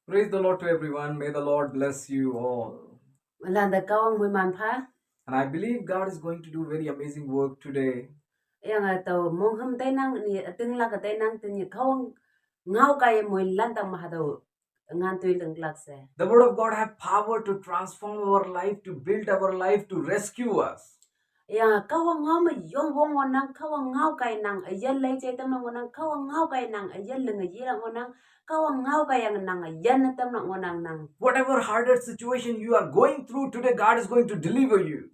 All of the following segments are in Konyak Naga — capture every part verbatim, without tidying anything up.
Praise the Lord to everyone. May the Lord bless you all. Landa Kahwang moiman pha. And I believe God is going to do very amazing work today. Yang a tao mong ham tai nang ni ating lak tai nang tini Kahwang ngao kai moi lantang ma hatüo ngan tui ling lak se. The word of God have power to transform our life, to build our life, to rescue us. Yang Kahwang ngao me yong wong won nang, Kahwang ngao kai nang ayan lai jai tam nang won nang, Kahwang ngao kai nang ayan ling ayi lang won nang, Kahwang ngao kai yang nang ayan tam nang won nang nang. Whatever harder situation you are going through today, God is going to deliver you.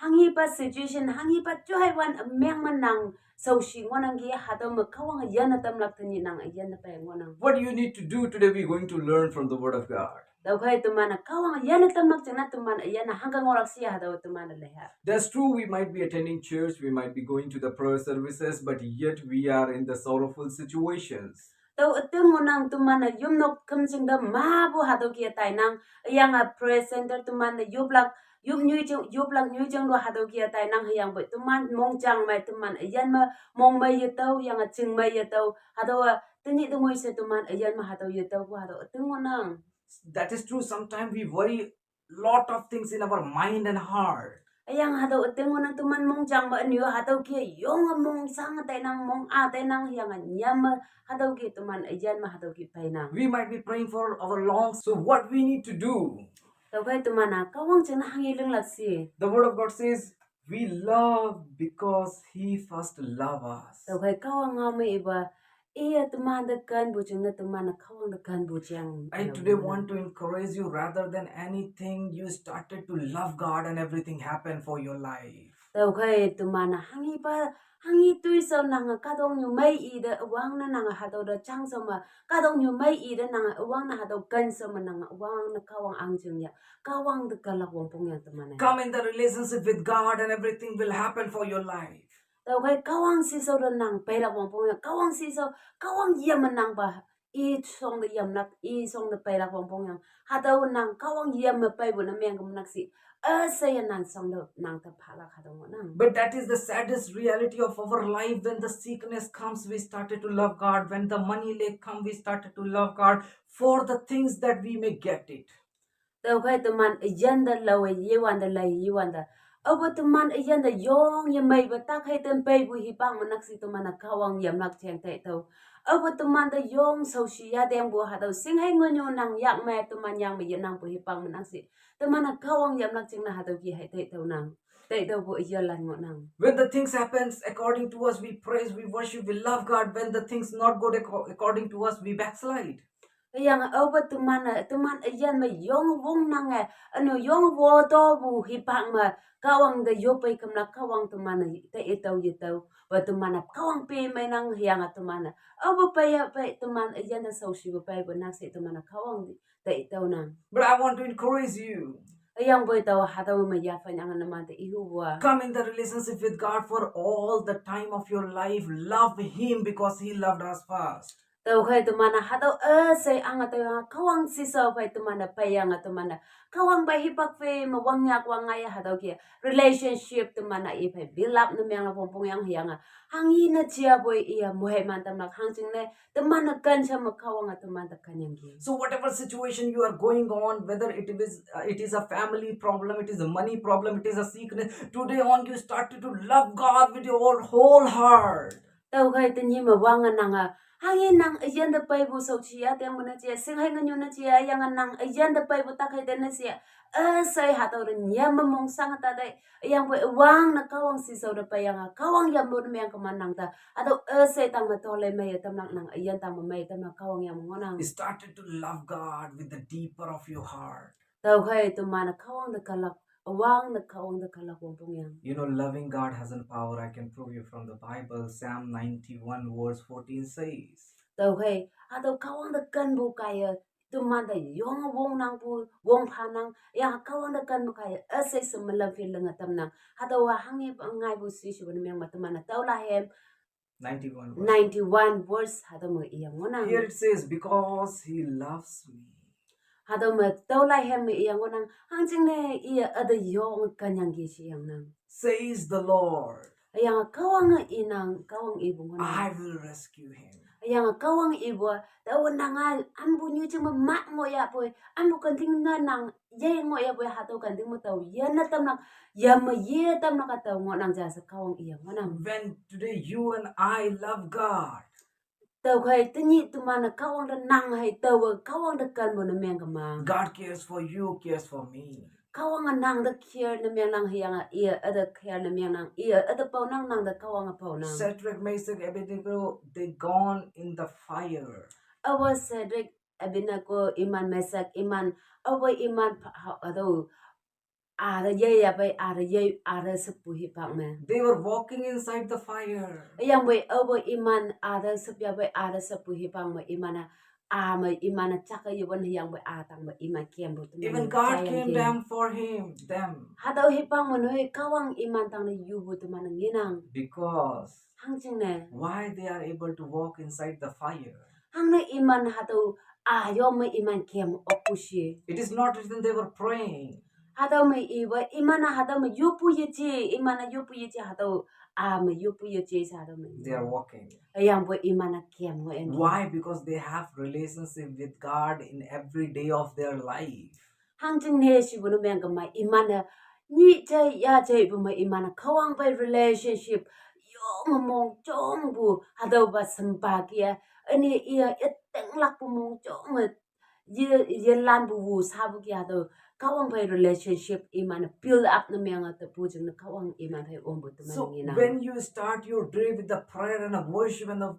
Hanghi pa situation, hanghi pa chuhai wan ameng man nang, sao shi won nang ki hatüo me Kahwang ayan tam lak tini nang ayan pai won nang. What you need to do today, we're going to learn from the word of God. Tüokhei teman-e Kahwang ayan tam lak jingna teman ayan hangke ngolak si hatüo teman-e leiha. That's true, we might be attending church, we might be going to the prayer services, but yet we are in the sorrowful situations. Tao üting won nang teman-e yomnok kemjing te mapu hatüo ki tai nang, yang a prayer center teman-e yoplak, yop nyui jing, yoplak nyui jing lo hatüo ki tai nang hüyangpoi teman mongjang mei teman ayan me mong mei yetüo, yang a ching mei yetüo, hatüo a tenyih tengoi she teman ayan me hatüo yetüopu hatüo üting won nang. That is true. Sometimes we worry lot of things in our mind and heart. Hüyange hatüo üting won nang teman mongjang me ünyu hatüo ki yong mong sang tai nang, mong a tai nang, hüyange nyam me hatüo ki teman ayan me hatüo ki pai nang. We might be praying for our long. So what we need to do? Tüokhei teman-a Kahwang jingne hanghi linglak si. The word of God says, we love because he first loved us. Tüokhei Kahwang ngao me ipa, iye teman te kenpu jingne teman-e Kahwang te kenpu jing. I today want to encourage you, rather than anything, you started to love God and everything happened for your life. Tüokhei teman-e hanghi pa, hanghi tui shao nange kahtoknyu mei i te üwangne nange hatüo te jang shao me, kahtoknyu mei i te nange üwangne hatüo ken shao me nange üwangne Kahwang ang jing ya, Kahwang te kalak wongpong yang teman-e. Come in the relationship with God and everything will happen for your life. Tüokhei Kahwang shishao te nang peilak wongpong yang, Kahwang shishao, Kahwang yam me nang pa, i shong te yamlak, i shong te peilak wongpong yang. Hatüo nang Kahwang yam me peipu ne meng kemnak shi, üsheiye nang shong te nang te phalak hatüo ngohnang. But that is the saddest reality of our life. When the sickness comes, we started to love God. When the money lack come, we started to love God for the things that we may get it. Tüokhei teman üyin te lao-e yewante lei yewante, aope teman üyin te yong yemeipe takhei ten peipu hipak me nakshi teman-e Kahwang yamlak jeng taitüoh. Aope teman te yong shaoshi yatengpu hatüo shinghei ngenyu nang yak me teman yang me yenangpu hipak me nakshi, teman-e Kahwang yamlak jingne hatüo ki hei taitüoh nang. Taitüohpu üyinlan ngohnang. When the things happens according to us, we praise, we worship, we love God. When the things not good acco- according to us, we backslide. Hüyange aope teman-e, teman üyin me yong wongnange, üne yong wotopu hipak me, Kahwang te yoppei kemlak Kahwang teman-e te itüoh yetüoh, pe teman-e Kahwang pe meinang hüyange teman-e aope peiya pei teman üyin te shaoshipu peipu nakshi teman-e Kahwang te itüoh nang. But I want to encourage you. Hüyangpoi tao hatüo me yaphan yange numan te ihupu-a, Come in the relationship with God for all the time of your life. Love him because he loved us first. Tüokhei teman-e hatüo üshei ange tüoyange Kahwang shishao phei teman-e peiyange teman-e Kahwang phei hipak phei me wangnyak wang ngaiye hatüo ki relationship teman-e i phei build up ne mengla wongpong yang hüyange hanghi ne jiapoi iye moheiman tamlak hangjingne teman-e ken sha me Kahwange teman te kenyangki. So whatever situation you are going on, whether it is uh, it is a family problem, it is a money problem, it is a sickness, today on you started to love God with your whole heart. Tüokhei tenyih me wange nange hanghi nang üyin te peipu shaoshi yatengpu ne jia, shinghei ngenyu ne jia, hüyange nang üyin te peipu takhei te ne jia, üshei hatüo te nyam me mong shange ta tei, hüyangpoi üwangne Kahwang shishao te peiyange Kahwang yampu ne meng keman nang te hatüo üshei tang me tolei meiye tamlak nang üyin tang me meiye tamlak Kahwang yam ngohnang. Started to love God with the deeper of your heart. Tüokhei teman-e Kahwang te kalak, üwangne Kahwang te kalak wongpong yang. You know, loving God has a power. I can prove you from the Bible. Psalm ninety-one verse fourteen says, Tüokhei hatüo Kahwang te kenpu kaiye teman te yong wongnangpu, wongphanang, ya Kahwang te kenpu kaiye üshei she me lam phei linge tamnang. Hatüowa hanghi ngaipu shishipu ne meng me teman-e Taolahiem ninety-one verse. Ninety-one verse hatüo me iye ngohnang. Here it says, because he loves me. Hatüo me Taolahiem me iye ngohnang, hangjingne iye üte yong kenyangki sheyangnang, says the Lord. Hüyange Kahwange inang, Kahwang ipu ngohnang. I will rescue him. Hüyange Kahwang ipu-a, taowe nanga ampu nyu jing me ma ngoh yahpoi, ampu kenting ne nang ye ngoh yahpoi, hatüo kenting me tao yene tamlak, yame ye tamlak-a tao ngohnang ja she Kahwang iye ngohnang. When today you and I love God, tüokhei tenyih teman-e Kahwang te nang hei taowe Kahwang te kenpu ne meng kema, God cares for you, cares for me. Kahwange nang te care ne mengnang, hüyange iye üte care ne mengnang, iye üte paonang, nang te Kahwange paonang. Shadrach, Meshach, Abednego, they gone in the fire. Aope Shadrach, Abednego iman, Meshach iman, aope iman pha-, ha-, hatüo, ate ye yahpei, ate ye, ate sheppu hipak me. They were walking inside the fire. Hüyangpoi aope iman ate shep yahpei, ate sheppu hipak me iman-e, a me iman-e jake yewon, hüyangpoi a tangpe iman kempu teman-e jayangki. Even God came down for him, them. Hatüo hipak me noi Kahwang iman tangte yupu teman-e ngenang. Because hangjingne, why they are able to walk inside the fire? Hangne iman hatüo a yong me iman kem okpu shi. It is not written they were praying. Hatüo me iwe, iman-e hatüo me yoppu yeje, iman-e yoppu yeje hatüo, a me yoppu yeje she hatüo me. They are walking. Hüyangpoi iman-e kem ngohyangki. Why? Because they have relationship with God in every day of their life. Hangjingne shipu ne meng kema iman-e, nyih jai ya jaipu me iman-e Kahwang phei relationship, yonge mongjongpu, hatüopa sempa kia, üne iye ütinglakpu mongjonge, ye, yelanpu wu shapu kia hatüo, Kahwang phei relationship iman-e build up ne menge tepu jingne Kahwang iman phei ompu teman ngenang. So when you start your day with the prayer and the worship and the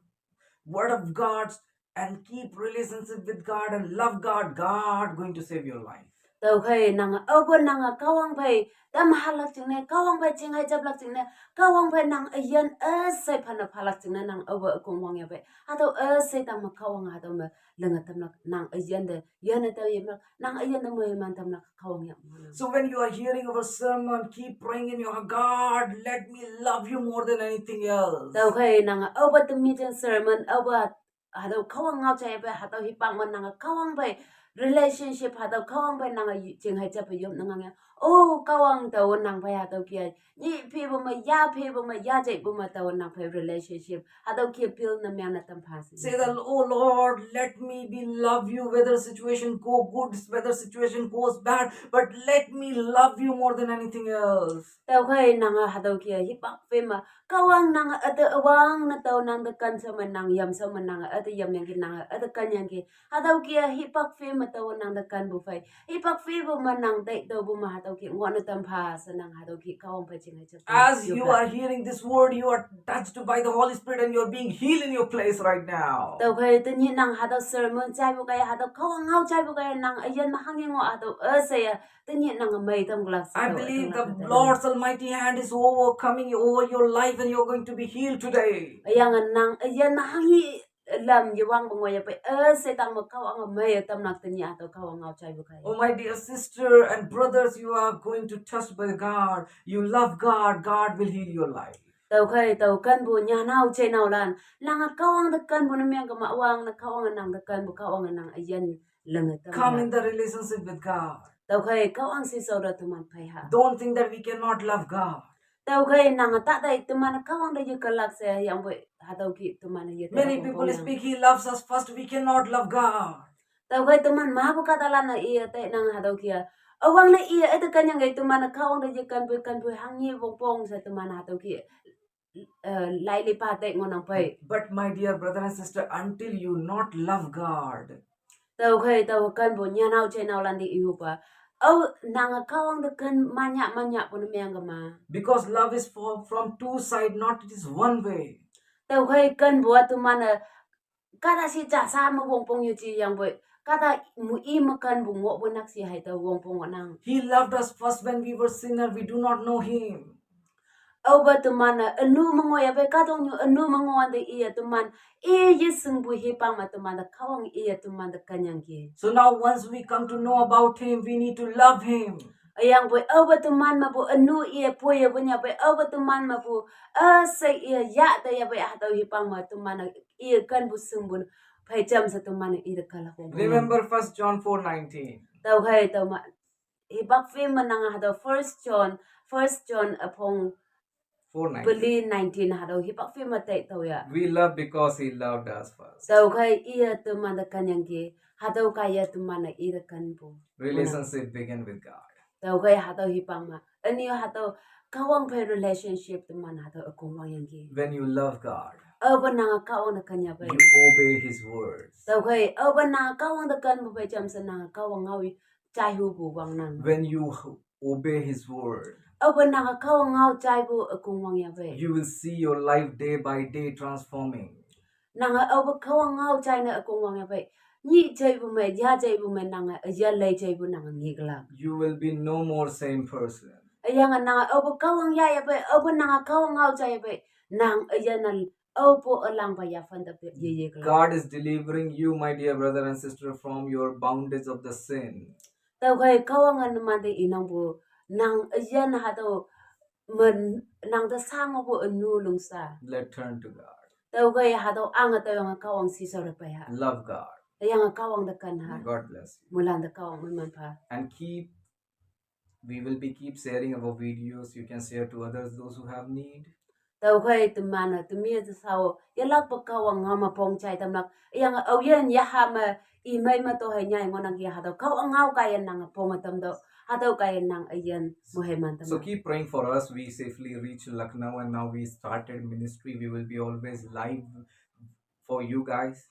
word of God and keep relationship with God and love God, God going to save your life. Tüokhei nange aope nange Kahwang phei tam halak jingne, Kahwang phei ching hei japlak jingne, Kahwang phei nang üyin üshei phane phalak jingne nang aope ükong wang yahpei, hatüo üshei tang me Kahwang hatüo me linge tamlak, nang üyin te yane tao yemlak, nang üyin te moiman tamlak Kahwang yah ngohnang. So when you are hearing our sermon, keep praying in your heart, God, let me love you more than anything else. Tüokhei nange aope temi jing sermon, aope hatüo Kahwang ngao jaipe, hatüo hipak me nange Kahwang phei relationship, hatüo Kahwang phei nange yi-, ching hei jape yop ne ngang ya. O Kahwang, taowe nang phei hatüo kia, nyih phepu me, ya phepu me, ya jaipu me, taowe nang phei relationship hatüo kia build ne meng ne tam pha she. Say that, "Oh Lord, let me be love you, whether situation go good, whether situation goes bad, but let me love you more than anything else." Tüokhei nange hatüo kia hipak phei me, Kahwang, nange üte üwangne tao nang te ken she me, nang yam she me, nange üte yamyangki, nange üte kenyangki. Hatüo kia hipak phei me taowe nang te kenpu phei, hipak pheipu me nang tai taopu me hatüo kia ngohne tam pha she nang hatüo kia Kahwang phei ching hei jap. As you are hearing this word, you are touched by the Holy Spirit and you are being healed in your place right now. Tüokhei tenyih nang hatüo sermon jaipu kaiye, hatüo Kahwang ngao jaipu kaiye nang üyin me hangye ngoh hatüo üsheiye, tenyih nang mei tamlak she. I believe the Lord's almighty hand is overcoming over your life and you're going to be healed today. Hüyange nang üyin me hanghe lam yewangpu ngoh yahpei, üshei tang me Kahwange mei tamlak tenyih hatüo Kahwang ngao jaipu kaiye. Oh, my dear sister and brothers, you are going to touched by God. You love God, God will heal your life. Tüokhei tao kenpu nyanao jeinaolan, nange Kahwang te kenpu ne meng kema, üwangne Kahwange nang te kenpu, Kahwange nang üyin linge tam. Come in the relationship with God. Tüokhei Kahwang shishao te teman phei ha. Don't think that we cannot love God. Tüokhei nange tatai teman Kahwang te yekelak she, hüyangpoi hatüo ki teman ye. Many people speak, "He loves us first, we cannot love God." Tüokhei teman mepu kahtalan-e iye tainang hatüo ki-a, üwangne iye üte kenyangki, teman Kahwang te yekenpoi kenpoi hanghe wongpong she teman hatüo ki, eh, laili pa tai ngohnang pei. But my dear brother and sister, until you not love God, tüokhei tao kenpu nyanao jeinaolan te ihupa, ao nange Kahwang te ken manyah manyahpu ne meng kema. Because love is for, from two side, not it is one way. Tüokhei kenpu-a teman-e kahta shi ja sha me wongpong yeje yangpoi, kahta mu i me kenpu ngohpu nakshih hei tao wongpong ngohnang. He loved us first when we were sinner, we do not know him. Aope teman-e ünu me ngoh yahpei, kahtoknyu ünu me ngoh wante iye teman, i yeshingpu hipak me teman te Kahwang iye teman te kenyangki. So now once we come to know about him, we need to love him. Hüyangpoi aope teman mepu ünu iye poiye wün yahpei, aope teman mepu üshei iye yah te yahpei, hatüo hipak me teman-e iye kenpu shingpu phei jam she teman-e ite kalak wongpong. Remember First John four nineteen. Tüokhei tüoma hipak phei me nange hatüo First John, First John üpong Four nineteen. Peli nineteen hatüo hipak phei me tai tao ya. We love because he loved us first. Tüokhei iye teman te kenyangki, hatüo kaiye teman-e ite kenpu. Relationship begin with God. Tüokhei hatüo hipak me, üne hatüo Kahwang phei relationship teman hatüo ükong wangyangki. When you love God, Aope nange Kahwang te kenya pei, you obey his words. Tüokhei aope nange Kahwang te kenpu pei jamshe nange Kahwang ngao jaihupu wangnang. When you obey his word, Aope nange Kahwang ngao jaipu ükong wangya pei, you will see your life day by day transforming. Nange aope Kahwang ngao jaine ükong wangya pei, nyih jaipu me, ya jaipu me nange üyin lei jaipu nange ngeklak. You will be no more same person. Hüyange nange aope Kahwang yahya pei, aope nange Kahwang ngao jaiya pei, nang üyin-e aope ülangpa yaphan te yeyeklak. God is delivering you, my dear brother and sister, from your bondage of the sin. Tüokhei Kahwange numan te inangpu, nang üyin hatüo me, nang te sha ngohpu ünu lungsa. Let turn to God. Tüokhei hatüo ange tüoyange Kahwang shishao te pei ha. Love God. Hüyange Kahwang te ken ha. May God bless you. Moilan te Kahwang meiman pha. And keep, we will be keep sharing our videos. You can share to others, those who have need. Tüokhei teman-e temi te shao yelakpe Kahwang ngao me pong jai tamlak. Hüyange aoyin yaha me imei me to hei nyai ngohnangki hatüo Kahwang ngao kaiye nange pong tamtüoh. Hatüo kaiye nang üyin moiheiman tamlak. So keep praying for us. We safely reach Lucknow and now we started ministry. We will be always live for you guys.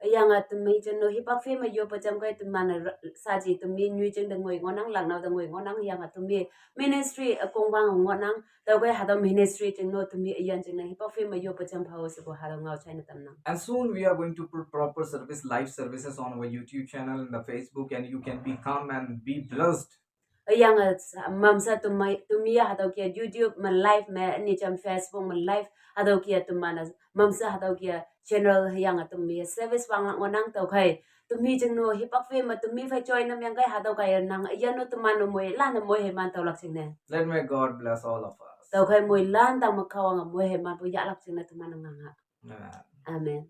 Hüyange temi jing no hipak phei me yoppe jamkei teman-e shaaji temi nyoi jing te ngoi ngohnang, Lucknow te ngoi ngohnang, hüyange temi ministry ükong wang ngohnang. Tüokhei hatüo ministry jing no temi üyin jingne hipak phei me yoppe jam phao shepu hatüo ngao jaine tamnang. And soon we are going to put proper service, live services on our YouTube channel and the Facebook, and you can be come and be blessed. Hüyange mamshe temi, temi hatüo ke YouTube me live me, üne jam Facebook me live, hatüo ke teman-e mamshe hatüo ke channel hüyange temi service wanglak ngohnang. Tüokhei temi jing no hipak phei me temi phei join ne mengkei hatüo kaiye nang üyin no teman no moilan-e moiheiman tüolak jingne. Let may God bless all of us. Tüokhei moilan tangme Kahwange moiheimanpu yahlak jingne teman-e ngangnga. Amen. Amen.